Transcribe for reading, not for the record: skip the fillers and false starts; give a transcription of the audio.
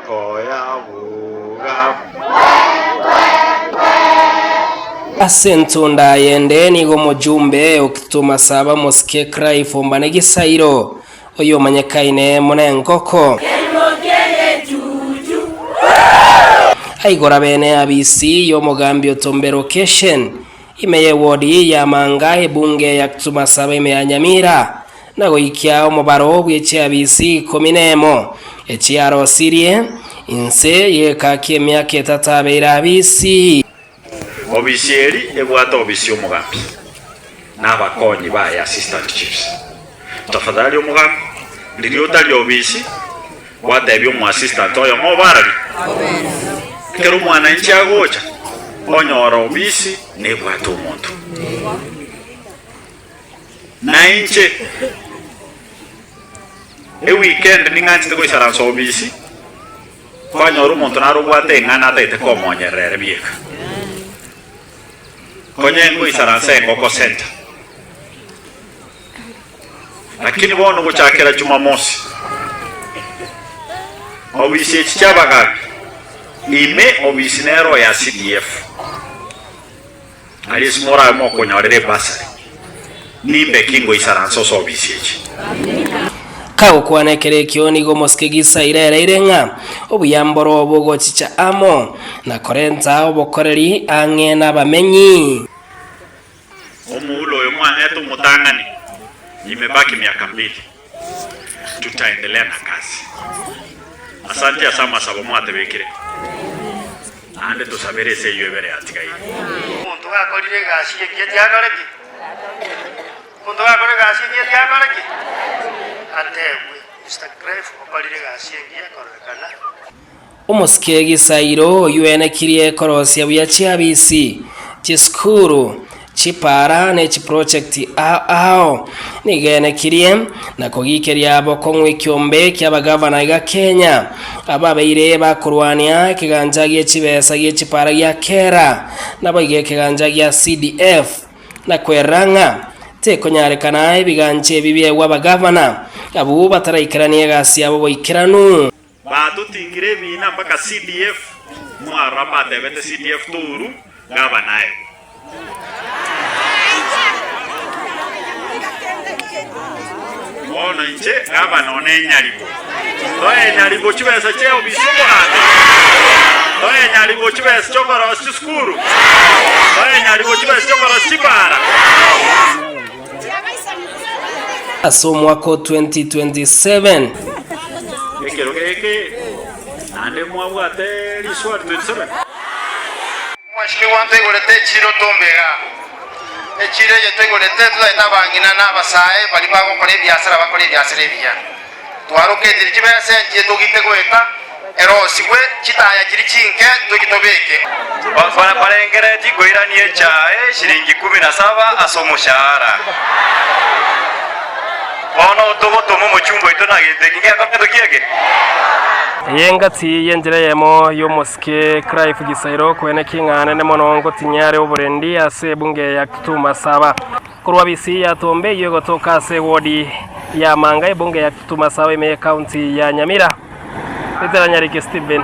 Ekoyabuga. Ase entunda yende nigo omojumbe o Kitutu Masaba Mosike Clive Ombane Gisairo, oyomanyekaine buna Engoko, aigora bene abisi y'omogambi o Tombe Location, ime y'ewodi ya Manga ebunge ya Kitutu Masaba ime ya Nyamira, na goikia omobaro bwe chiabisi ikomi nemo, echiarosirie inse y'egeka ki'emiaka etato abeire abisi. Obisi eri ebwate obisi y'omogambi na abakonyi baye, assistant chiefs. Tafadhali omogambi, riria otari obisi, gwatebia omoassistant oyomo obarari. Ekero omwananchi agocha, onyora obisi nebwate omonto. Na inche eweekend ning'anchete goisaransa obisi, kwanyora omonto nare obwate eng'ana atagete komonyerera ere bieka. Konye ngoisaransa engoko center. Lakini bono gochakera Jumamosi, obisi echi chi'abagabi ime obisi nero ya CDF. Aria ase morabe mokonyorera ebasari, nimbe ki ngoisaransa ase obisi echi? Kagokwana ekero ekio nigo omosike Gisairo ereire ng'a obuya mboro bogochicha amo, na korenta obokoreri ang'e nabamenyi. Omoula oyo mwang'ete omotang'ani, imebaki miaka mbili, tutaendelea na kazi. Asante ase amasabo mwatebekire, naende tosabere ase eyio ebere yatigaire. Omonto gakorire egasi engiya tiakore ki? Omonto gakora egasi engiya tiakore ki? Atebwe, Mister Clive okorire egasi engiya kororekana. Omosike Gisairo oyio oenekirie korosia buya chiabisi, chisukuru, chipara ne chiprojekti ao ao, nigo enekirie na kogikeria bokong'u ekiombe ki'abagavana iga Kenya, ababeire bakorwania ekegancha gie chibesa gie chipara gia Kera, naboigo ekegancha gia CDF, na kwerera ng'a tekonyarekana ebigancha ebi biegwe abagavana abwo bataraikeranie egasi yabo boikeranu. Batotingire ebiina mpaka CDF, mwarora mbatebete CDF touru, gavana aegwe. Bono inche gavana one enyaribo. Toe enyaribo chibesa chia obisi omogambi? Toe enyaribo chibesa chiokorosia chisukuru? Toe enyaribo chibesa chiokorosia chipara? Ase omwaka o 2027. Ekero geke naende mwabwate riswali 27. Omweshimiwa ntoigorete echiiro tombe igaa. Echiiro eye toigorete totagete abang'ina na abasae baria bagokora ebiasara bakore ebiasara ebiya. Twaroketire chibesa enchie togite goeta erosigwe chitaya chiria chinke tochie tobeke. Barengereretie koirania echae shilingi kumi na saba ase omoshahara. Bono togotoma omochumba oito na gento eki ngekoretwe kiege? Eye engati y'enchera eyemo y'omosike Clive Gisairo koenekia ng'a nene mono ngotinyia are oborendi ase ebunge ya Kitutu Masaba. Korwa Bisi ya Tombe eyio egotoka ase ewodi ya Manga ebunge ya Kitutu Masaba ime y'ecounty ya Nyamira. Petero Nyariki Stephen.